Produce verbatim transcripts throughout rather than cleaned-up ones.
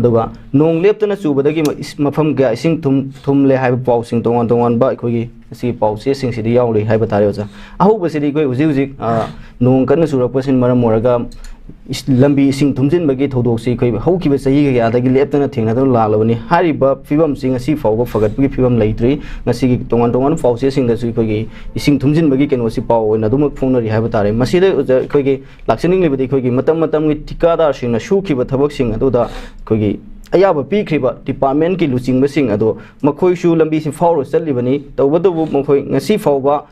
ꯑꯗꯨꯒ ꯅꯣꯡ ꯂꯦꯞꯇꯅ ꯆꯨꯕꯗꯒꯤ ꯃ-, ꯏꯁ-, ꯃꯐꯝ ꯀꯌꯥ ꯏꯁꯤꯡ ꯊꯨꯝ-, ꯊꯨꯝꯂꯦ ꯍꯥꯏꯕ ꯄꯥꯎꯁꯤꯡ ꯇꯣꯉꯥꯟ ꯇꯣꯉꯥꯟꯕ ꯑꯩꯈꯣꯏꯒꯤ ꯉꯁꯤꯒꯤ ꯄꯥꯎꯆꯦꯁꯤꯡꯁꯤꯗ ꯌꯥꯎꯔꯤ ꯍꯥꯏꯕ ꯇꯥꯔꯦ ꯑꯣꯖꯥ꯫ ꯑꯍꯧꯕꯁꯤꯗꯤ ꯑꯩꯈꯣꯏ ꯍꯧꯖꯤꯛ ꯍꯧꯖꯤꯛ, ꯑ, ꯅꯣꯡ ꯀꯟꯅ ꯆꯨꯔꯛꯄꯁꯤꯅ ꯃꯔꯝ ꯑꯣꯏꯔꯒ ꯏꯁ-, ꯂꯝꯕꯤ ꯏꯁꯤꯡ ꯊꯨꯝꯖꯤꯟꯕꯒꯤ ꯊꯧꯗꯣꯛꯁꯤ ꯑꯩꯈꯣꯏ ꯍꯧꯈꯤꯕ ꯆꯍꯤ ꯀꯌꯥꯗꯒꯤ ꯂꯦꯞꯇꯅ ꯊꯦꯡꯅꯗꯨꯅ ꯂꯥꯛꯂꯕꯅꯤ꯫ ꯍꯥꯏꯔꯤꯕ ꯐꯤꯕꯝꯁꯤ ꯉꯁꯤ ꯐꯥꯎꯕ ꯐꯒꯠꯄꯒꯤ ꯐꯤꯕꯝ ꯂꯩꯇ꯭ꯔꯤ꯫ ꯉꯁꯤꯒꯤ ꯇꯣꯉꯥꯟ ꯇꯣꯉꯥꯟꯕ ꯄꯥꯎꯆꯦꯁꯤꯡꯗꯁꯨ ꯑꯩꯈꯣꯏꯒꯤ ꯏꯁꯤꯡ ꯊꯨꯝꯖꯤꯟꯕꯒꯤ ꯀꯩꯅꯣꯁꯤ ꯄꯥꯎ ꯑꯣꯏꯅ ꯑꯗꯨꯃꯛ ꯐꯣꯡꯅꯔꯤ ꯍꯥꯏꯕ ꯇꯥꯔꯦ꯫ ꯃꯁꯤꯗ ꯑꯣꯖꯥ ꯑꯩꯈꯣꯏꯒꯤ ꯂꯥꯛꯆꯅꯤꯡꯂꯤꯕꯗꯤ ꯑꯩꯈꯣꯏꯒꯤ ꯃꯇꯝ ꯃꯇꯝꯒꯤ ꯊꯤꯀꯥꯗꯥꯔꯁꯤꯡꯅ ꯁꯨꯈꯤꯕ ꯊꯕꯛꯁꯤꯡ ꯑꯗꯨꯗ ꯑꯩꯈꯣꯏꯒꯤ ꯑꯌꯥꯕ ꯄꯤꯈ꯭ꯔꯤꯕ ꯗꯤꯄꯥꯔꯠꯃꯦꯟꯒꯤ ꯂꯨꯆꯤꯡꯕꯁꯤꯡ ꯑꯗꯣ ꯃꯈꯣꯏꯁꯨ ꯂꯝꯕꯤꯁꯤ ꯐꯥꯎꯔ ꯆꯠꯂꯤꯕꯅꯤ꯫ ꯇꯧꯕꯇꯕꯨ ꯃꯈꯣꯏ ꯉꯁꯤ ꯐꯥꯎꯕ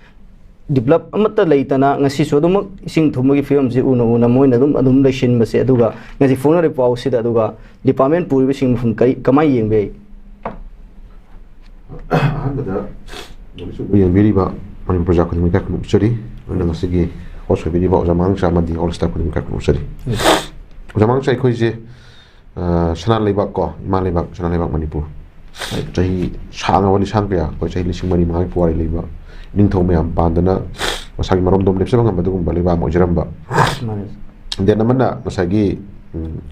ꯗꯤꯕꯂꯞ ꯑꯃꯠꯇ ꯂꯩꯇꯅ ꯉꯁꯤꯁꯨ ꯑꯗꯨꯃꯛ ꯏꯁꯤꯡ ꯊꯨꯝꯕꯒꯤ ꯐꯤꯕꯝꯁꯤ ꯎꯅ ꯎꯅ ꯃꯣꯏꯅ ꯑꯗꯨꯝ, ꯑꯗꯨꯝ ꯂꯩꯁꯤꯟꯕꯁꯦ꯫ ꯑꯗꯨꯒ ꯉꯁꯤ ꯐꯣꯡꯅꯔꯤꯕ ꯄꯥꯎꯁꯤꯗ, ꯑꯗꯨꯒ ꯗꯤꯄꯥꯔꯠꯃꯦꯟ ꯄꯨꯔꯤꯕꯁꯤꯡ ꯃꯐꯝ ꯀꯔꯤ, ꯀꯃꯥꯏꯅ ꯌꯦꯡꯕ ꯌꯥꯏ? ꯑꯍꯥꯟꯕꯗ ꯅꯣꯡꯁꯨ ꯌꯦꯡꯕꯤꯔꯤꯕ ꯃꯅꯤꯄꯨꯔ ꯄ꯭ꯔꯖꯥ ꯈꯨꯗꯤꯡꯃꯛ ꯏꯀꯥꯏ ꯈꯨꯝꯅꯖꯔꯤ꯫ ꯑꯗꯨꯅ ꯉꯁꯤꯒꯤ ꯍꯣꯁ ꯑꯣꯏꯕꯤꯔꯤꯕ ꯑꯣꯖꯥ ꯃꯉꯥꯡꯆꯥ ꯑꯃꯗꯤ ꯑꯣꯜ ꯁ꯭ꯇꯥꯐ ꯈꯨꯗꯤꯡꯃꯛ ꯏꯀꯥꯏ ꯈꯨꯝꯅꯖꯔꯤ꯫ ꯑꯣꯖꯥ ꯃꯉꯥꯡꯆꯥ, ꯑꯩꯈꯣꯏꯁꯦ, ꯑ, ꯁꯅꯥ ꯂꯩꯕꯥꯛ ꯀꯣ, ꯏꯃꯥ ꯂꯩꯕꯥꯛ, ꯁꯅꯥ ꯂꯩꯕꯥꯛ ꯃꯅꯤꯄꯨꯔ꯫ ꯆꯍꯤ ꯁꯥꯡꯉꯕ ꯂꯤꯁꯥꯡ ꯀꯌꯥ, ꯑꯩꯈꯣꯏ ꯆꯍꯤ ꯂꯤꯁꯤꯡ ꯃꯔꯤ ꯃꯉꯥꯒꯤ ꯄꯨꯋꯥꯔꯤ ꯂꯩꯕ, ꯅꯤꯡꯊꯧ ꯃꯌꯥꯝ ꯄꯥꯟꯗꯅ ꯃꯁꯥꯒꯤ ꯃꯔꯣꯝꯗꯣꯝ ꯂꯦꯞꯆꯕ ꯉꯝꯕ ꯑꯗꯨꯒꯨꯝꯕ ꯂꯩꯕꯥꯛ ꯑꯃ ꯑꯣꯏꯖꯔꯝꯕ꯫ ꯃꯥꯅꯦ꯫ ꯗꯦꯟ ꯑꯃꯅ ꯉꯁꯥꯏꯒꯤ, ꯎꯝ,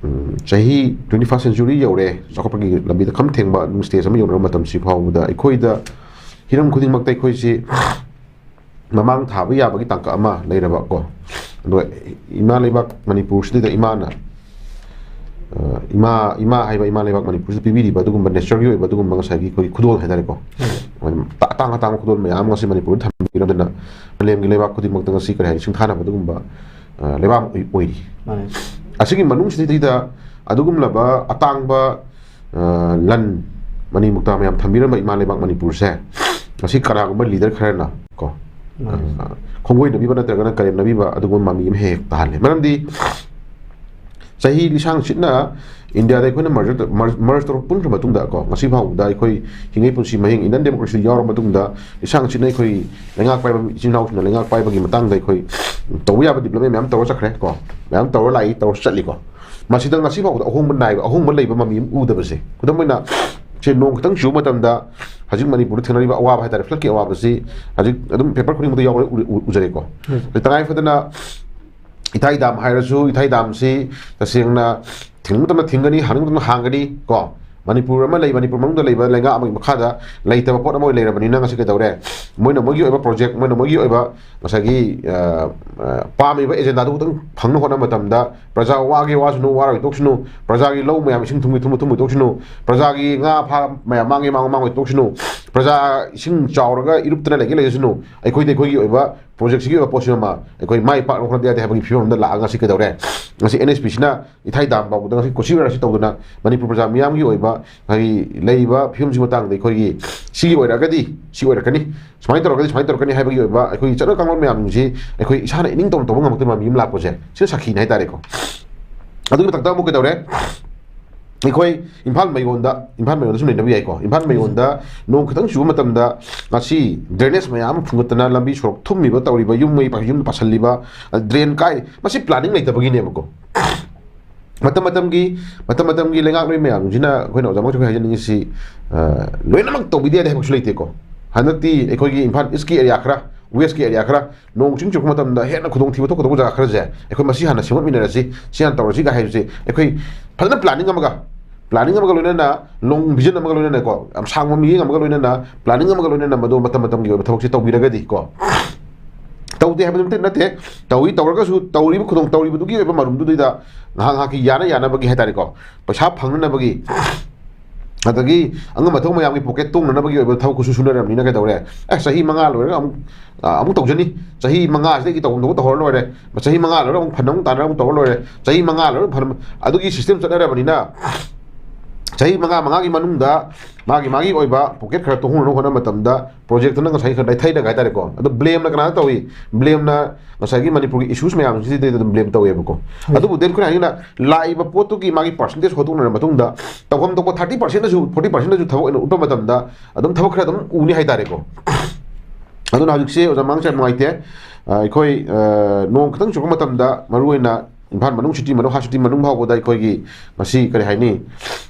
ꯎꯝ, ꯆꯍꯤ twenty first century ꯌꯧꯔꯦ, ꯆꯥꯎꯈꯠꯄꯒꯤ ꯂꯝꯕꯤꯗ ꯈꯝ ꯊꯦꯡꯕ ꯑꯗꯨꯝ ꯁ꯭ꯇꯦꯖ ꯑꯃ ꯌꯧꯔꯕ ꯃꯇꯝꯁꯤ ꯐꯥꯎꯕꯗ ꯑꯩꯈꯣꯏꯗ ꯍꯤꯔꯝ ꯈꯨꯗꯤꯡꯃꯛꯇ ꯑꯩꯈꯣꯏꯁꯤ ꯃꯃꯥꯡ ꯊꯥꯕ ꯌꯥꯕꯒꯤ ꯇꯥꯡꯀꯛ ꯑꯃ ꯂꯩꯔꯕ ꯀꯣ꯫ ꯑꯗꯨꯒ ꯏꯃꯥ ꯂꯩꯕꯥꯛ ꯃꯅꯤꯄꯨꯔꯁꯤꯗꯩꯗ ꯏꯃꯥꯅ, ꯑ, ꯏꯃꯥ, ꯏꯃꯥ ꯍꯥꯏꯕ ꯏꯃꯥ ꯂꯩꯕꯥꯛ ꯃꯅꯤꯄꯨꯔꯁꯤꯗ ꯄꯤꯕꯤꯔꯤꯕ ꯑꯗꯨꯒꯨꯝꯕ ꯅꯦꯆꯔꯒꯤ ꯑꯣꯏꯕ ꯑꯗꯨꯒꯨꯝꯕ ꯉꯁꯥꯏꯒꯤ ꯑꯩꯈꯣꯏꯒꯤ ꯈꯨꯗꯣꯜ ꯍꯥꯏꯇꯥꯔꯦꯀꯣ꯫ ꯎꯝ꯫ ꯑꯇꯥꯡ ꯑꯇꯥꯡꯕ ꯈꯨꯗꯣꯜ ꯃꯌꯥꯝ ꯑꯃ ꯉꯁꯤ ꯃꯅꯤꯄꯨꯔꯗ ꯊꯝꯕꯤꯔꯝꯗꯅ ꯃꯥꯂꯦꯝꯒꯤ ꯂꯩꯕꯥꯛ ꯈꯨꯗꯤꯡꯃꯛꯇ ꯉꯁꯤ ꯀꯔꯤ ꯍꯥꯏꯅꯤ, ꯁꯤꯡꯊꯥꯅꯕ ꯑꯗꯨꯒꯨꯝꯕ, ꯑ, ꯂꯩꯕꯥꯛ ꯑꯃ ꯑꯣꯏ-, ꯑꯣꯏꯔꯤ꯫ ꯃꯥꯅꯦ꯫ ꯑꯁꯤꯒꯤ ꯃꯅꯨꯡꯁꯤꯗꯩꯗ ꯑꯗꯨꯒꯨꯝꯂꯕ ꯑꯇꯥꯡꯕ, ꯑ, ꯂꯟ ꯃꯅꯤ ꯃꯨꯛꯇꯥ ꯃꯌꯥꯝ ꯊꯝꯕꯤꯔꯝꯕ ꯏꯃꯥ ꯂꯩꯕꯥꯛ ꯃꯅꯤꯄꯨꯔꯁꯦ ꯉꯁꯤ ꯀꯅꯥꯒꯨꯝꯕ ꯂꯤꯗꯔ ꯈꯔꯅ ꯀꯣ, ꯃꯥꯅꯦ꯫ ꯑ, ꯈꯣꯡꯒꯣꯏꯅꯕꯤꯕ ꯅꯠꯇ꯭ꯔꯒꯅ ꯀꯔꯦꯝꯅꯕꯤꯕ ꯑꯗꯨꯒꯨꯝꯕ ꯃꯃꯤ ꯑꯃ ꯍꯦꯛ ꯍꯦꯛ ꯇꯥꯍꯜꯂꯦ꯫ ꯃꯔꯝꯗꯤ ꯆꯍꯤ ꯂꯤꯁꯥꯡ ꯁꯤꯠꯅ ꯏꯟꯗꯤꯌꯥꯗ ꯑꯩꯈꯣꯏꯅ ꯃꯔꯖ, ꯃꯔꯖ, ꯃꯔꯖ ꯇꯧꯔꯛꯄ ꯄꯨꯟꯈ꯭ꯔ ꯃꯇꯨꯡꯗ ꯀꯣ, ꯉꯁꯤ ꯐꯥꯎꯕꯗ ꯑꯩꯈꯣꯏ ꯍꯤꯡꯉꯩ ꯄꯨꯟꯁꯤ ꯃꯍꯤꯡ, ꯏꯟꯗꯤꯌꯟ ꯗꯦꯃꯣꯀ꯭ꯔꯦꯁꯤ ꯌꯥꯎꯔ ꯃꯇꯨꯡꯗ ꯂꯤꯁꯥꯡ ꯁꯤꯠꯅ ꯑꯩꯈꯣꯏ ꯂꯩꯉꯥꯛ ꯄꯥꯏꯕ ꯏꯆꯤꯜ ꯏꯅꯥꯎꯁꯤꯡꯅ ꯂꯩꯉꯥꯛ ꯄꯥꯏꯕꯒꯤ ꯃꯇꯥꯡꯗ ꯑꯩꯈꯣꯏ ꯇꯧꯕ ꯌꯥꯕ ꯗꯤꯕꯂꯞꯃꯦꯟ ꯃꯌꯥꯝ ꯇꯧꯔ ꯆꯠꯈ꯭ꯔꯦ ꯀꯣ, ꯃꯌꯥꯝ ꯇꯧꯔ ꯂꯥꯛꯏ, ꯇꯧꯔ ꯆꯠꯂꯤꯀꯣ꯫ ꯃꯁꯤꯗ ꯉꯁꯤ ꯐꯥꯎꯕꯗ ꯑꯍꯣꯡꯕ ꯅꯥꯏꯕ, ꯑꯍꯣꯡꯕ ꯂꯩꯕ ꯃꯃꯤ ꯑꯃ ꯎꯗꯕꯁꯦ꯫ ꯈꯨꯗꯝ ꯑꯣꯏꯅ, ꯁꯦ ꯅꯣꯡ ꯈꯤꯇꯪ ꯆꯨꯕ ꯃꯇꯝꯗ ꯍꯧꯖꯤꯛ ꯃꯅꯤꯄꯨꯔꯗ ꯊꯦꯡꯅꯔꯤꯕ ꯑꯋꯥꯕ ꯍꯥꯏꯇꯥꯔꯦ, ꯐ꯭ꯂꯠꯀꯤ ꯑꯋꯥꯕꯁꯤ ꯍꯧꯖꯤꯛ ꯑꯗꯨꯝ ꯄꯦꯄꯔ ꯈꯨꯗꯤꯡꯃꯛꯇ ꯌꯥꯎꯔꯦ, ꯎ-, ꯎ-, ꯎꯖꯔꯦꯀꯣ꯫ ꯎꯝ꯫ ꯑꯗꯩ ꯇꯉꯥꯏ ꯐꯗꯅ ꯏꯊꯥꯏ ꯗꯥꯝ ꯍꯥꯏꯔꯁꯨ, ꯏꯊꯥꯏ ꯗꯥꯝꯁꯤ ꯇꯁꯦꯡꯅ ꯊꯤꯡꯕ ꯃꯇꯝꯗ ꯊꯤꯡꯒꯅꯤ, ꯍꯥꯡꯅꯤꯡꯕ ꯃꯇꯝꯗ ꯍꯥꯡꯒꯅꯤ ꯀꯣ꯫ ꯃꯅꯤꯄꯨꯔ ꯑꯃ ꯂꯩ, ꯃꯅꯤꯄꯨꯔ ꯃꯅꯨꯡꯗ ꯂꯩꯕ ꯂꯩꯉꯥꯛ ꯑꯃꯒꯤ ꯃꯈꯥꯗ ꯂꯩꯇꯕ ꯄꯣꯠ ꯑꯃ ꯑꯣꯏꯅ ꯂꯩꯔꯕꯅꯤꯅ ꯉꯁꯤ ꯀꯩꯗꯧꯔꯦ? ꯃꯣꯏꯅ ꯃꯣꯏꯒꯤ ꯑꯣꯏꯕ ꯄ꯭ꯔꯣꯖꯦꯛ, ꯃꯣꯏꯅ ꯃꯣꯏꯒꯤ ꯑꯣꯏꯕ ꯉꯁꯥꯏꯒꯤ, ꯑ, ꯑ, ꯄꯥꯝꯃꯤꯕ ꯑꯦꯖꯦꯟꯗꯥꯗꯨ ꯈꯛꯇꯪ ꯐꯪꯅ ꯍꯣꯠꯅꯕ ꯃꯇꯝꯗ ꯄ꯭ꯔꯖꯥ ꯋꯥꯒꯦ ꯋꯥꯁꯅꯨ, ꯋꯥꯔꯣꯏ ꯇꯣꯛꯁꯅꯨ, ꯄ꯭ꯔꯖꯥꯒꯤ ꯂꯧ ꯃꯌꯥꯝ ꯏꯁꯤꯡ ꯊꯨꯝꯒꯤ ꯊꯨꯝꯕ ꯊꯨꯝꯃꯣꯏ ꯇꯣꯛꯁꯅꯨ, ꯄ꯭ꯔꯖꯥꯒꯤ ꯉꯥ ꯐꯥ ꯃꯌꯥꯝ ꯃꯥꯡꯒꯦ ꯃꯥꯡ ꯃꯥꯡꯉꯣꯏ ꯇꯣꯛꯁꯅꯨ, ꯄ꯭ꯔꯖꯥ ꯏꯁꯤꯡ ꯆꯥꯎꯔꯒ ꯏꯔꯨꯞꯇꯅ ꯂꯩꯒꯦ ꯂꯩꯖꯁꯅꯨ, ꯑꯩꯈꯣꯏꯗꯤ ꯑꯩꯈꯣꯏꯒꯤ ꯑꯣꯏꯕ ꯄ꯭ꯔꯣꯖꯦꯛꯁꯤꯒꯤ ꯑꯣꯏꯕ ꯄꯣꯠꯁꯤꯃ ꯑꯩꯈꯣꯏ ꯃꯥꯏ ꯄꯥꯛꯅ ꯍꯣꯠꯅꯗ ꯌꯥꯗꯦ ꯍꯥꯏꯕꯒꯤ ꯐꯤꯕꯝ ꯑꯃꯗ ꯂꯥꯛꯑꯒ ꯉꯁꯤ ꯀꯩꯗꯧꯔꯦ? ꯉꯁꯤ ꯑꯦꯟ ꯑꯦꯁ ꯄꯤꯁꯤꯅ ꯏꯊꯥꯏ ꯗꯥꯝ ꯐꯥꯎꯕꯗ ꯉꯁꯤ ꯀꯣꯆꯤ ꯔꯁꯤ ꯇꯧꯗꯨꯅ ꯃꯅꯤꯄꯨꯔ ꯄ꯭ꯔꯖꯥ ꯃꯤꯌꯥꯝꯒꯤ ꯑꯣꯏꯕ ꯉꯁꯥꯏꯒꯤ ꯂꯩꯔꯤꯕ ꯐꯤꯕꯝꯁꯤꯒꯤ ꯃꯇꯥꯡꯗ ꯑꯩꯈꯣꯏꯒꯤ ꯁꯤꯒꯤ ꯑꯣꯏꯔꯒꯗꯤ ꯁꯤ ꯑꯣꯏꯔꯛꯀꯅꯤ, ꯁꯨꯃꯥꯏꯅ ꯇꯧꯔꯒꯗꯤ ꯁꯨꯃꯥꯏꯅ ꯇꯧꯔꯛꯀꯅꯤ ꯍꯥꯏꯕꯒꯤ ꯑꯣꯏꯕ ꯑꯩꯈꯣꯏꯒꯤ ꯆꯠꯅ ꯀꯥꯡꯂꯣꯟ ꯃꯌꯥꯝꯁꯤꯡꯁꯤ ꯑꯩꯈꯣꯏ ꯏꯁꯥꯅ ꯏꯅꯤꯡ ꯇꯧꯅ ꯇꯧꯕ ꯉꯝꯃꯛꯇꯕ ꯃꯤ ꯑꯃ ꯂꯥꯛꯄꯁꯦ ꯁꯤꯅ ꯁꯥꯈꯤꯅꯤ ꯍꯥꯏꯇꯥꯔꯦꯀꯣ꯫ ꯑꯗꯨꯒꯤ ꯃꯊꯛꯇ ꯑꯃꯨꯛ ꯀꯩꯗꯧꯔꯦ? ꯑꯩꯈꯣꯏ ꯏꯝꯐꯥꯜ ꯃꯌꯣꯟꯗ, ꯏꯝꯐꯥꯜ ꯃꯌꯣꯟꯗ ꯁꯨꯝ ꯅꯩꯅꯕ ꯌꯥꯏꯀꯣ꯫ ꯏꯝꯐꯥꯜ ꯃꯌꯣꯟꯗ ꯅꯣꯡ ꯈꯤꯇꯪ ꯆꯨꯕ ꯃꯇꯝꯗ ꯉꯁꯤ drainage ꯃꯌꯥꯝ ꯑꯃ ꯐꯨꯡꯒꯠꯇꯅ ꯂꯝꯕꯤ ꯁꯣꯔꯣꯛ ꯊꯨꯝꯃꯤꯕ, ꯇꯧꯔꯤꯕ ꯌꯨꯝ ꯃꯩ ꯄꯥ-, ꯌꯨꯝꯗ ꯄꯥꯁꯜꯂꯤꯕ, drain ꯀꯥꯏ, ꯃꯁꯤ planning ꯂꯩꯇꯕꯒꯤꯅꯦꯕꯀꯣ꯫ ꯃꯇꯝ ꯃꯇꯝꯒꯤ, ꯃꯇꯝ ꯃꯇꯝꯒꯤ ꯂꯩꯉꯥꯛꯂꯣꯏ ꯃꯌꯥꯝꯁꯤꯅ ꯑꯩꯈꯣꯏꯅ ꯑꯣꯖꯥ ꯃꯣꯏꯁꯨ ꯍꯥꯏꯖꯅꯤꯡꯉꯤꯁꯤ, ꯑ, ꯂꯣꯏꯅꯃꯛ ꯇꯧꯕꯤꯗꯦ ꯍꯥꯏꯗꯤ ꯍꯥꯏꯕꯁꯨ ꯂꯩꯇꯦꯀꯣ꯫ ꯍꯟꯗꯛꯇꯤ ꯑꯩꯈꯣꯏꯒꯤ ꯏꯝꯐꯥꯜ ꯏꯁꯀꯤ ꯑꯦꯔꯤꯌꯥ ꯈꯔ, ꯋꯦꯁꯀꯤ ꯑꯦꯔꯤꯌꯥ ꯈꯔ ꯅꯣꯡ ꯆꯤꯡ ꯆꯨꯔꯛꯄ ꯃꯇꯝꯗ ꯍꯦꯟꯅ ꯈꯨꯗꯣꯡꯊꯤꯕ ꯊꯣꯛꯀꯗꯧꯕ ꯖꯒꯥ ꯈꯔꯁꯦ ꯑꯩꯈꯣꯏ ꯃꯁꯤ ꯍꯥꯟꯅ ꯁꯦꯝꯒꯠꯃꯤꯟꯅꯔꯁꯤ, ꯁꯤ ꯍꯥꯟꯅ ꯇꯧꯔꯁꯤꯒ ꯍꯥꯏꯕꯁꯦ ꯑꯩꯈꯣꯏ ꯐꯖꯅ planning ꯑꯃꯒ, planning ꯑꯃꯒ ꯂꯣꯏꯅꯅ, long vision ꯑꯃꯒ ꯂꯣꯏꯅꯅꯀꯣ, ꯌꯥꯝ ꯁꯥꯡꯕ ꯃꯤꯠꯌꯦꯡ ꯑꯃꯒ ꯂꯣꯏꯅꯅ, planning ꯑꯃꯒ ꯂꯣꯏꯅꯅ ꯃꯗꯨ ꯃꯇꯝ ꯃꯇꯝꯒꯤ ꯑꯣꯏꯕ ꯊꯕꯛꯁꯦ ꯇꯧꯕꯤꯔꯒꯗꯤ ꯀꯣ, ꯇꯧꯗꯦ ꯍꯥꯏꯕꯗꯤ ꯑꯃꯠꯇ ꯅꯠꯇꯦ, ꯇꯧꯏ, ꯇꯧꯔꯒꯁꯨ ꯇꯧꯔꯤꯕ ꯈꯨꯗꯣꯡ ꯇꯧꯔꯤꯕꯗꯨꯒꯤ ꯑꯣꯏꯕ ꯃꯔꯨꯝꯗꯨꯗꯩꯗ ꯉꯥꯏꯍꯥꯛ ꯉꯥꯏꯍꯥꯛꯀꯤ ꯌꯥꯅ ꯌꯥꯅꯕꯒꯤ ꯍꯥꯏꯇꯥꯔꯦꯀꯣ, ꯄꯩꯁꯥ ꯐꯪꯅꯅꯕꯒꯤ, ꯑꯗꯒꯤ ꯑꯉꯝ ꯑꯊꯧ ꯃꯌꯥꯝꯒꯤ pocket ꯇꯣꯡꯅꯅꯕꯒꯤ ꯑꯣꯏꯕ ꯊꯕꯛ ꯈꯨꯠꯁꯨ ꯁꯨꯅꯔꯕꯅꯤꯅ ꯀꯩꯗꯧꯔꯦ? ꯑꯦ, ꯆꯍꯤ ꯃꯉꯥ ꯂꯣꯏꯔꯒ ꯑꯃꯨꯛ, ꯑ, ꯑꯃꯨꯛ ꯇꯧꯖꯅꯤ, ꯆꯍꯤ ꯃꯉꯥꯁꯤꯗꯒꯤ ꯇꯧꯐꯝ ꯊꯣꯛꯄ ꯇꯧꯍꯧꯔ ꯂꯣꯏꯔꯦ, ꯆꯍꯤ ꯃꯉꯥ ꯂꯣꯏꯔꯒ ꯑꯃꯨꯛ ꯐꯟ ꯑꯃꯨꯛ ꯇꯥꯟꯅꯔꯒ ꯑꯃꯨꯛ ꯇꯧꯔ ꯂꯣꯏꯔꯦ, ꯆꯍꯤ ꯃꯉꯥ ꯂꯣꯏꯔꯒ ꯐꯟ ꯑꯃ-, ꯑꯗꯨꯒꯤ system ꯆꯠꯅꯔꯕꯅꯤꯅ ꯆꯍꯤ ꯃꯉꯥ, ꯃꯉꯥꯒꯤ ꯃꯅꯨꯡꯗ ꯃꯥꯒꯤ, ꯃꯥꯒꯤ ꯑꯣꯏꯕ pocket ꯈꯔ ꯇꯣꯡꯍꯧꯅꯕ ꯍꯣꯠꯅꯕ ꯃꯇꯝꯗ projectꯇꯨꯅ ꯉꯁꯥꯏ ꯈꯔ ꯂꯩꯊꯩꯔꯒ ꯍꯥꯏꯇꯥꯔꯦꯀꯣ꯫ ꯑꯗꯣ blameꯅ ꯀꯅꯥꯗ ꯇꯧꯏ? Blameꯅ ꯉꯁꯥꯏꯒꯤ ꯃꯅꯤꯄꯨꯔꯒꯤ issues ꯃꯌꯥꯝꯁꯤꯗꯩꯗ ꯑꯗꯨꯝ blame ꯇꯧꯋꯦꯕꯀꯣ꯫ ꯍꯣꯏ꯫ ꯑꯗꯨꯕꯨ then ꯑꯩꯈꯣꯏꯅ ꯍꯥꯏꯅꯤꯡꯅ ꯂꯥꯛꯏꯕ ꯄꯣꯠꯇꯨꯒꯤ ꯃꯥꯒꯤ percentage ꯍꯣꯠꯇꯣꯛꯅꯔ ꯃꯇꯨꯡꯗ ꯇꯧꯐꯝ ꯊꯣꯛꯄ thirty percentꯅꯁꯨ, forty percentꯅꯁꯨ ꯊꯕꯛ ꯑꯣꯏꯅ ꯎꯠꯄ ꯃꯇꯝꯗ ꯑꯗꯨꯝ ꯊꯕꯛ ꯈꯔ ꯑꯗꯨꯝ ꯎꯅꯤ ꯍꯥꯏꯇꯥꯔꯦꯀꯣ꯫ ꯑꯗꯨꯅ ꯍꯧꯖꯤꯛꯁꯦ ꯑꯣꯖꯥ ꯃꯥꯡꯁꯦ ꯌꯥꯝ ꯅꯨꯡꯉꯥꯏꯇꯦ꯫ ꯑ, ꯑꯩꯈꯣꯏ, ꯑ, ꯅꯣꯡ ꯈꯤꯇꯪ ꯆꯨꯔꯛꯄ ꯃꯇꯝꯗ ꯃꯔꯨꯑꯣꯏꯅ ꯏꯝꯐꯥꯜ ꯃꯅꯨꯡ, ꯁꯤꯇꯤ ꯃꯅꯨꯡ, ꯍꯥ ꯁꯤꯇꯤ ꯃꯅꯨꯡ ꯐꯥꯎꯕꯗ ꯑꯩꯈꯣꯏꯒꯤ ꯃꯁꯤ ꯀꯔꯤ ꯍꯥꯏꯅꯤ,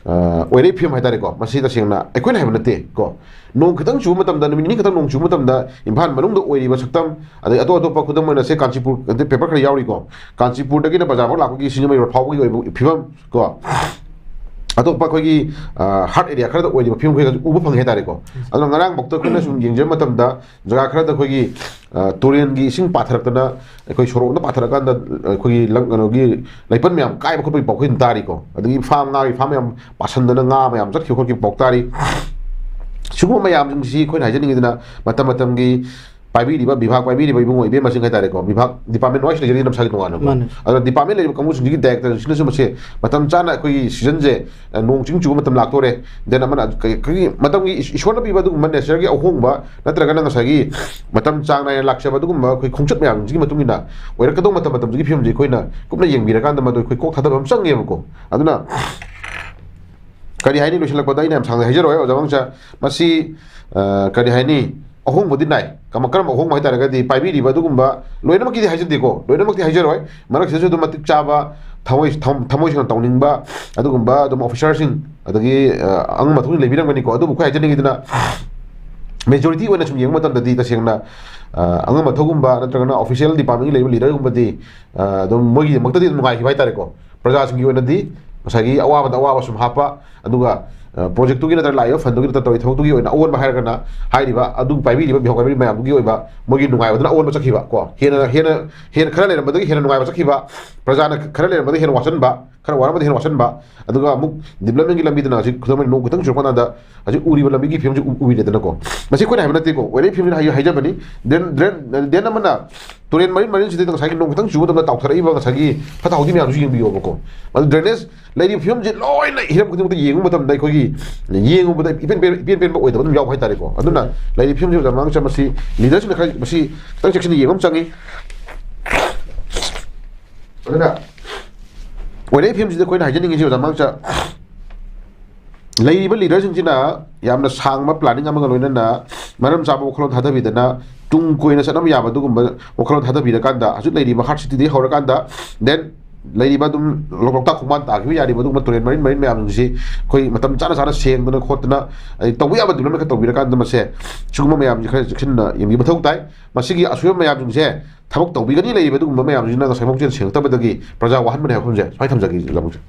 ꯑ, ꯑꯣꯏꯔꯛꯏ ꯐꯤꯕꯝ ꯍꯥꯏꯇꯥꯔꯦꯀꯣ꯫ ꯃꯁꯤ ꯇꯁꯦꯡꯅ ꯑꯩꯈꯣꯏꯅ ꯍꯥꯏꯕ ꯅꯠꯇꯦ ꯀꯣ꯫ ꯅꯣꯡ ꯈꯤꯇꯪ ꯆꯨꯕ ꯃꯇꯝꯗ, ꯅꯨꯃꯤꯠ ꯅꯤꯅꯤ ꯈꯤꯇꯪ ꯅꯣꯡ ꯆꯨꯕ ꯃꯇꯝꯗ ꯏꯝꯐꯥꯜ ꯃꯅꯨꯡꯗ ꯑꯣꯏꯔꯤꯕ ꯁꯛꯇꯝ, ꯑꯗꯩ ꯑꯇꯣꯞ ꯑꯇꯣꯞꯄ, ꯈꯨꯗꯝ ꯑꯣꯏꯅ ꯁꯦ ꯀꯥꯟꯆꯤꯄꯨꯔ, ꯑꯗꯩ ꯄꯦꯄꯔ ꯈꯔ ꯌꯥꯎꯔꯤꯀꯣ, ꯀꯥꯟꯆꯤꯄꯨꯔꯗꯒꯤꯅ ꯕꯖꯥꯔꯐꯥꯎ ꯂꯥꯛꯄꯒꯤ ꯁꯤꯡꯖꯃꯩ ꯔꯣꯗ ꯐꯥꯎꯕꯒꯤ ꯑꯣꯏꯕ ꯐꯤꯕꯝ ꯀꯣ, ꯑꯇꯣꯞꯄ ꯑꯩꯈꯣꯏꯒꯤ, ꯑ, ꯍꯥꯔꯠ ꯑꯦꯔꯤꯌꯥ ꯈꯔꯗ ꯑꯣꯏꯔꯤꯕ ꯐꯤꯕꯝ ꯈꯔ ꯎꯕ ꯐꯪꯉꯦ ꯍꯥꯏꯇꯥꯔꯦꯀꯣ꯫ ꯑꯗꯨꯅ ꯉꯔꯥꯡꯃꯛꯇ ꯑꯩꯈꯣꯏꯅ ꯁꯨꯝ ꯌꯦꯡꯖꯕ ꯃꯇꯝꯗ, ꯖꯒꯥ ꯈꯔꯗ ꯑꯩꯈꯣꯏꯒꯤ, ꯑ, ꯇꯨꯔꯦꯜꯒꯤ ꯏꯁꯤꯡ ꯄꯥꯊꯔꯛꯇꯅ, ꯑꯩꯈꯣꯏ ꯁꯣꯔꯣꯛꯅ ꯄꯥꯊꯔꯀꯥꯟꯗ, ꯑꯩꯈꯣꯏꯒꯤ ꯂꯪ-, ꯀꯩꯅꯣꯒꯤ ꯂꯩꯄꯜ ꯃꯌꯥꯝ ꯀꯥꯏꯕ ꯈꯣꯠꯄꯒꯤ ꯄꯥꯎ ꯑꯩꯈꯣꯏ ꯑꯗꯨꯝ ꯇꯥꯔꯤꯀꯣ꯫ ꯑꯗꯒꯤ ꯐꯥꯝ, ꯉꯥꯒꯤ ꯐꯥꯝ ꯃꯌꯥꯝ ꯄꯥꯁꯟꯗꯅ ꯉꯥ ꯃꯌꯥꯝ ꯆꯠꯈꯤꯕ ꯈꯣꯠꯈꯤꯕ ꯄꯥꯎ ꯇꯥꯔꯤ꯫ ꯁꯤꯒꯨꯝꯕ ꯃꯌꯥꯝꯁꯤꯡꯁꯤ ꯑꯩꯈꯣꯏꯅ ꯍꯥꯏꯖꯅꯤꯡꯉꯤꯗꯅ, ꯃꯇꯝ ꯃꯇꯝꯒꯤ ꯄꯥꯏꯕꯤꯔꯤꯕ, ꯕꯤꯚꯥꯒ ꯄꯥꯏꯕꯤꯔꯤꯕ ꯏꯕꯨꯡꯉꯣ ꯏꯕꯦꯝꯃꯁꯤꯡ ꯍꯥꯏꯇꯥꯔꯦꯀꯣ, ꯕꯤꯚꯥꯒ department wise ꯂꯩꯖꯔꯤꯗꯅ ꯃꯁꯥꯒꯤ ꯇꯣꯉꯥꯟꯅ꯫ ꯃꯥꯅꯦ꯫ ꯑꯗꯨꯅ department ꯂꯩꯔꯤꯕ ꯀꯥꯡꯕꯨꯁꯤꯡꯁꯤꯒꯤ ꯗꯥꯏꯔꯦꯛꯇꯔꯁꯤꯡꯁꯤꯅꯁꯨ ꯃꯁꯦ ꯃꯇꯝ ꯆꯥꯅ ꯑꯩꯈꯣꯏꯒꯤ ꯁꯤꯖꯟꯁꯦ, ꯑ, ꯅꯣꯡ ꯆꯤꯡ ꯆꯨꯕ ꯃꯇꯝ ꯂꯥꯛꯇꯣꯔꯦ, then ꯑꯃꯅ ꯀꯩ-, ꯑꯩꯈꯣꯏꯒꯤ ꯃꯇꯝꯒꯤ ꯏꯁ-, ꯏꯁꯣꯔꯅ ꯄꯤꯕ ꯑꯗꯨꯒꯨꯝꯕ natureꯒꯤ ꯑꯍꯣꯡꯕ, ꯅꯠꯇ꯭ꯔꯒꯅ ꯉꯁꯥꯏꯒꯤ ꯃꯇꯝ ꯆꯥꯡ ꯅꯥꯏꯅ ꯂꯥꯛꯆꯕ ꯑꯗꯨꯒꯨꯝꯕ ꯑꯩꯈꯣꯏ ꯈꯣꯡꯆꯠ ꯃꯌꯥꯝꯁꯤꯒꯤ ꯃꯇꯨꯡ ꯏꯟꯅ ꯑꯣꯏꯔꯛꯀꯗꯧꯕ ꯃꯇꯝ, ꯃꯇꯝꯁꯤꯒꯤ ꯐꯤꯕꯝꯁꯤ ꯑꯩꯈꯣꯏꯅ ꯀꯨꯞꯅ ꯌꯦꯡꯕꯤꯔꯀꯥꯟꯗ ꯃꯗꯨ ꯑꯩꯈꯣꯏ ꯀꯣꯛ ꯊꯥꯗꯕ ꯑꯃ ꯆꯪꯉꯦꯕꯀꯣ꯫ ꯑꯗꯨꯅ ꯀꯔꯤ ꯍꯥꯏꯅꯤ, ꯂꯣꯏꯁꯤꯜꯂꯛꯄꯗ ꯑꯩꯅ ꯌꯥꯝ ꯁꯥꯡꯅ ꯍꯥꯏꯖꯔꯣꯏ, ꯑꯣꯖꯥ ꯃꯉꯣꯟꯆꯥ꯫ ꯃꯁꯤ, ꯑ, ꯀꯔꯤ ꯍꯥꯏꯅꯤ, ꯑꯍꯣꯡꯕꯗꯤ ꯅꯥꯏ꯫ ꯀꯃ-, ꯀꯔꯝꯕ ꯑꯍꯣꯡꯕ ꯍꯥꯏꯇꯥꯔꯒꯗꯤ, ꯄꯥꯏꯕꯤꯔꯤꯕ ꯑꯗꯨꯒꯨꯝꯕ ꯂꯣꯏꯅꯃꯛꯀꯤꯗꯤ ꯍꯥꯏꯖꯗꯦꯀꯣ, ꯂꯣꯏꯅꯃꯛꯇꯤ ꯍꯥꯏꯖꯔꯣꯏ꯫ ꯃꯔꯛꯁꯤꯗꯁꯨ ꯑꯗꯨꯝ ꯃꯇꯤꯛ ꯆꯥꯕ, ꯊꯃꯣꯏ, ꯊꯝ-, ꯊꯃꯣꯏ ꯁꯦꯡꯅ ꯇꯧꯅꯤꯡꯕ ꯑꯗꯨꯒꯨꯝꯕ ꯑꯗꯨꯝ officerꯁꯤꯡ, ꯑꯗꯒꯤ, ꯑ, ꯑꯉꯝ ꯑꯊꯧꯁꯤꯡ ꯂꯩꯕꯤꯔꯝꯒꯅꯤꯀꯣ꯫ ꯑꯗꯨꯕꯨ ꯑꯩꯈꯣꯏ ꯍꯥꯏꯖꯅꯤꯡꯉꯤꯗꯅ, majority ꯑꯣꯏꯅ ꯁꯨꯝ ꯌꯦꯡꯕ ꯃꯇꯝꯗꯗꯤ ꯇꯁꯦꯡꯅ, ꯑ, ꯑꯉꯝ ꯑꯊꯧꯒꯨꯝꯕ ꯅꯠꯇ꯭ꯔꯒꯅ official departmentꯀꯤ ꯂꯩꯕ leaderꯒꯨꯝꯕꯗꯤ, ꯑ, ꯑꯗꯨꯝ ꯃꯣꯏꯒꯤꯗꯃꯛꯇꯗꯤ ꯑꯗꯨꯝ ꯅꯨꯡꯉꯥꯏꯈꯤꯕ ꯍꯥꯏꯇꯥꯔꯦꯀꯣ꯫ ꯄ꯭ꯔꯖꯥꯁꯤꯡꯒꯤ ꯑꯣꯏꯅꯗꯤ ꯉꯁꯥꯏꯒꯤ ꯑꯋꯥꯕꯗ ꯑꯋꯥꯕ ꯁꯨꯝ ꯍꯥꯞꯄ, ꯑꯗꯨꯒ, ꯑ, projectꯇꯨꯒꯤ ꯅꯠꯇ꯭ꯔꯒ ꯂꯥꯛꯏꯕ fundꯗꯨꯒꯤ ꯅꯠꯇ꯭ꯔꯒ ꯇꯧꯔꯤ ꯊꯕꯛꯇꯨꯒꯤ ꯑꯣꯏꯅ ꯑꯑꯣꯟꯕ ꯍꯥꯏꯔꯒꯅ ꯍꯥꯏꯔꯤꯕ ꯑꯗꯨ ꯄꯥꯏꯕꯤꯔꯤꯕ ꯃꯤꯍꯧ ꯄꯥꯏꯕꯤꯔꯤꯕ ꯃꯌꯥꯝꯗꯨꯒꯤ ꯑꯣꯏꯕ ꯃꯣꯏꯒꯤ ꯅꯨꯡꯉꯥꯏꯕꯗꯨꯅ ꯑꯑꯣꯟꯕ ꯆꯠꯈꯤꯕ ꯀꯣ, ꯍꯦꯟꯅ, ꯍꯦꯟꯅ, ꯍꯦꯟꯅ ꯈꯔ ꯂꯩꯔꯝꯕꯗꯒꯤ ꯍꯦꯟꯅ ꯅꯨꯡꯉꯥꯏꯕ ꯆꯠꯈꯤꯕ, ꯄ꯭ꯔꯖꯥꯅ ꯈꯔ ꯂꯩꯔꯝꯕꯗꯒꯤ ꯍꯦꯟꯅ ꯋꯥꯁꯟꯕ, ꯈꯔ ꯋꯥꯔꯝꯕꯗꯒꯤ ꯍꯦꯟꯅ ꯋꯥꯁꯟꯕ, ꯑꯗꯨꯒ ꯑꯃꯨꯛ developmentꯀꯤ ꯂꯝꯕꯤꯗꯅ ꯍꯧꯖꯤꯛ ꯈꯨꯗꯝ ꯑꯣꯏꯅ ꯅꯣꯡ ꯈꯤꯇꯪ ꯆꯨꯔꯛꯄ ꯀꯥꯟꯗ ꯍꯧꯖꯤꯛ ꯎꯔꯤꯕ ꯂꯝꯕꯤꯒꯤ ꯐꯤꯕꯝꯁꯤ ꯎ-, ꯎꯕꯤꯔꯦꯗꯅꯀꯣ꯫ ꯃꯁꯤ ꯑꯩꯈꯣꯏꯅ ꯍꯥꯏꯕ ꯅꯠꯇꯦꯀꯣ, ꯑꯣꯏꯔꯛꯏ ꯐꯤꯕꯝꯁꯤꯅ ꯍꯥꯏ-, ꯍꯥꯏꯖꯕꯅꯤ꯫ Drain, drain, drain ꯑꯃꯅ ꯇꯨꯔꯦꯟ ꯃꯔꯤꯜ ꯃꯔꯤꯜꯁꯤꯗ ꯉꯁꯥꯏꯒꯤ ꯅꯣꯡ ꯈꯤꯇꯪ ꯆꯨꯕ ꯃꯇꯝꯗ ꯇꯥꯎꯊꯔꯛꯏꯕ ꯉꯁꯥꯏꯒꯤ ꯐꯠꯇ ꯍꯥꯎꯗꯤ ꯃꯌꯥꯝꯁꯨ ꯌꯦꯡꯕꯤꯌꯣꯕꯀꯣ꯫ ꯑꯗꯨ drainage ꯂꯩꯔꯤꯕ ꯐꯤꯕꯝꯁꯦ ꯂꯣꯏꯅ ꯍꯤꯔꯝ ꯈꯨꯗꯤꯡꯃꯛꯇ ꯌꯦꯡꯕ ꯃꯇꯝꯗ ꯑꯩꯈꯣꯏꯒꯤ ꯌꯦꯡꯉꯨꯕꯗ ꯏꯄꯦꯟ ꯄꯦꯟ-, ꯏꯄꯦꯟ ꯄꯦꯟꯕ ꯑꯣꯏꯗꯕ ꯑꯗꯨꯝ ꯌꯥꯎꯕ ꯍꯥꯏꯇꯥꯔꯦꯀꯣ꯫ ꯑꯗꯨꯅ ꯂꯩꯔꯤꯕ ꯐꯤꯕꯝꯁꯦ ꯑꯣꯖꯥ ꯃꯉꯥꯡꯆꯥ ꯃꯁꯤ leaderꯁꯤꯡꯅ ꯈꯔ ꯃꯁꯤ ꯈꯤꯇꯪ ꯆꯦꯛꯁꯤꯟꯅ ꯌꯦꯡꯕ ꯑꯃ ꯆꯪꯉꯤ꯫ ꯑꯗꯨꯅ ꯑꯣꯏꯔꯛꯏ ꯐꯤꯕꯝꯁꯤꯗ ꯑꯩꯈꯣꯏꯅ ꯍꯥꯏꯖꯅꯤꯡꯉꯤꯁꯤ ꯑꯣꯖꯥ ꯃꯉꯥꯡꯆꯥ, ꯂꯩꯔꯤꯕ leaderꯁꯤꯡꯁꯤꯅ ꯌꯥꯝꯅ ꯁꯥꯡꯕ planning ꯑꯃꯒ ꯂꯣꯏꯅꯅ ꯃꯔꯝ ꯆꯥꯕ ꯋꯥꯈꯜꯂꯣꯟ ꯊꯥꯗꯕꯤꯗꯅ ꯇꯨꯡ ꯀꯣꯏꯅ ꯆꯠꯅꯕ ꯌꯥꯕ ꯑꯗꯨꯒꯨꯝꯕ ꯋꯥꯈꯜꯂꯣꯟ ꯊꯥꯗꯕꯤꯔꯀꯥꯟꯗ ꯍꯧꯖꯤꯛ ꯂꯩꯔꯤꯕ heart cityꯗꯒꯤ ꯍꯧꯔꯀꯥꯟꯗ then ꯂꯩꯔꯤꯕ ꯑꯗꯨꯝ ꯂꯣꯛꯇꯥꯛ ꯈꯣꯡꯕꯥꯟ ꯇꯥꯈꯤꯕ ꯌꯥꯔꯤꯕ ꯑꯗꯨꯒꯨꯝꯕ ꯇꯨꯔꯦꯜ ꯃꯔꯤꯟ ꯃꯔꯤꯟ ꯃꯌꯥꯝꯁꯤꯡꯁꯤ ꯑꯩꯈꯣꯏ ꯃꯇꯝ ꯆꯥꯅ ꯆꯥꯅ ꯁꯦꯡꯗꯅ ꯈꯣꯠꯇꯅ, ꯑꯗꯩ ꯇꯧꯕ ꯌꯥꯕ development ꯈꯔ ꯇꯧꯕꯤꯔꯀꯥꯟꯗ, ꯃꯁꯦ ꯁꯤꯒꯨꯝꯕ ꯃꯌꯥꯝꯁꯤ ꯈꯔ ꯆꯦꯛꯁꯤꯟꯅ ꯌꯦꯡꯕꯤꯕ ꯃꯊꯧ ꯇꯥꯏ꯫ ꯃꯁꯤꯒꯤ ꯑꯁꯣꯏꯕ ꯃꯌꯥꯝꯁꯤꯡꯁꯦ ꯊꯕꯛ ꯇꯧꯕꯤꯒꯅꯤ ꯂꯩꯔꯤꯕ ꯑꯗꯨꯒꯨꯝꯕ ꯃꯌꯥꯝꯁꯤꯅ ꯉꯁꯥꯏ ꯃꯄꯨꯛꯆꯦꯜ ꯁꯦꯡꯉꯛꯇꯕꯗꯒꯤ ꯄ꯭ꯔꯖꯥ ꯋꯥꯍꯟꯕꯅꯦ ꯍꯥꯏꯕ ꯋꯥꯐꯝꯁꯦ ꯁꯨꯃꯥꯏꯅ ꯊꯝꯖꯒꯦ, ꯂꯧꯕꯨꯛꯁꯦ꯫